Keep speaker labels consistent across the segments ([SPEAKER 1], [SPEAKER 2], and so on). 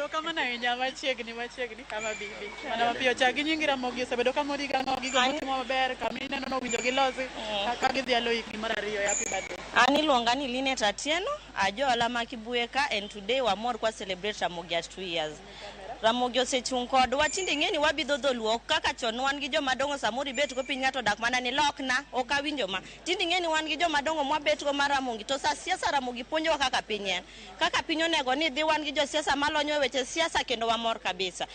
[SPEAKER 1] Erokamano ahinya. Machiegni, machiegni kama bibi mana mapiyo. Chak gi nyingi. Ramogi osebedo ka mori gang'o gigo motimo maber kama ineno nowinjo gilosi ka gidhialo higni mar ariyo e happy birthday?
[SPEAKER 2] An iluonga ni Linet Atieno, ajohala ma Kibuye ka, and today wamor kwa celebrate Ramogi at 2 years. Ramogi osechung' kodwa, tinde ing'e ni wabidho dholuo ok kaka chon wan gi joma dongo. Samoro ibet go piny, ng'ato odak mana ni lokna, ok awinjo ma. Tinde ing'e ni wan gi joma dongo mwabet go mar Ramogi, to sa siasa Ramogi puonjowa kaka piny en. Kaka piny onego ni dhi, wan gi josiasa malonyo e weche siasa kendo wamor kabisa.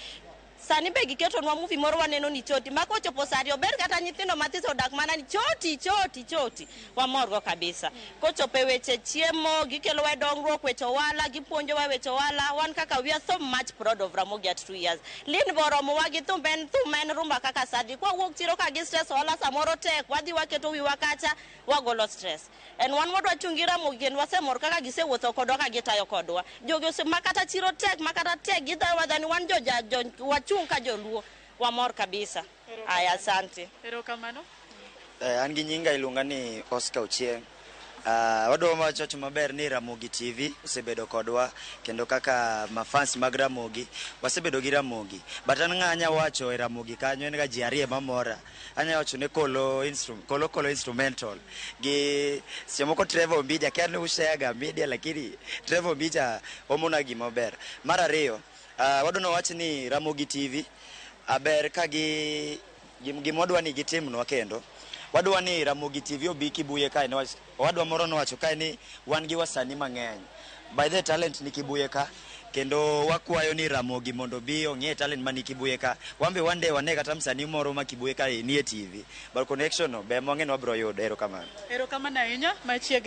[SPEAKER 2] Sani be giketonwa movie moro waneno ni choti ma kochopo sa 2 ber kata nyithindo mathiso odak mana ni choti choti choti, wamor go kabisa. Kochopo e weche chiemo, gikelowa e dongruok, weche ohala, gipuonjowa e weche ohala. Wan kaka we are so much proud of Ramogi at 2 years. Lin be oromowa gi thum, en thum en rumba kaka sadi. Kwawuok chiro ka gi stress, ohala samoro tek, wadhi waketo wiwa kacha, wagolo stress. En wan wadwa chung' gi Ramogi kendo wasemor kaka gisewuotho kodwa ka gitayo kodwa. Jogi ose makata chiro tek, makata tek gitayowa dhani wan jo, jo, wachung' ka joluo, wamor kabisa. Aya, asante.
[SPEAKER 1] Erokamano.
[SPEAKER 3] An gi nyinga iluonga ni Oscar Ochieng'. Wadwa wacho maber ni Ramogi TV osebedo kodwa kendo kaka mafans mag Ramogi wasebedo gi Ramogi. But an ng'a anya wacho e Ramogi kanyo en ga ji ariyo mamora. Anya wacho ne Kolo instrum, Kolo Kolo instrumental gi seche moko Trevor Ombija, kia ni ushare ga media, lakini Trevor Ombija omona gima ber. Mar ariyo, wadwa wach ni Ramogi TV aber ka gi gima wadwa ni gitimnwa kendo wadwa ni Ramogi TV obi Kibuye kae, niwach owadwa moro nowacho kae ni wan gi wasanii mang'eny. By the talent ni Kibuye ka kendo wakwayo ni Ramogi mondo obi ong'e talent mani Kibuye ka. Wan be one day wane kata msanii moro ma Kibuye kae nie TV, but connection no be mwang'e ni wabiro yudo. Erokamano.
[SPEAKER 1] Erokamano ahinya. Machiegni.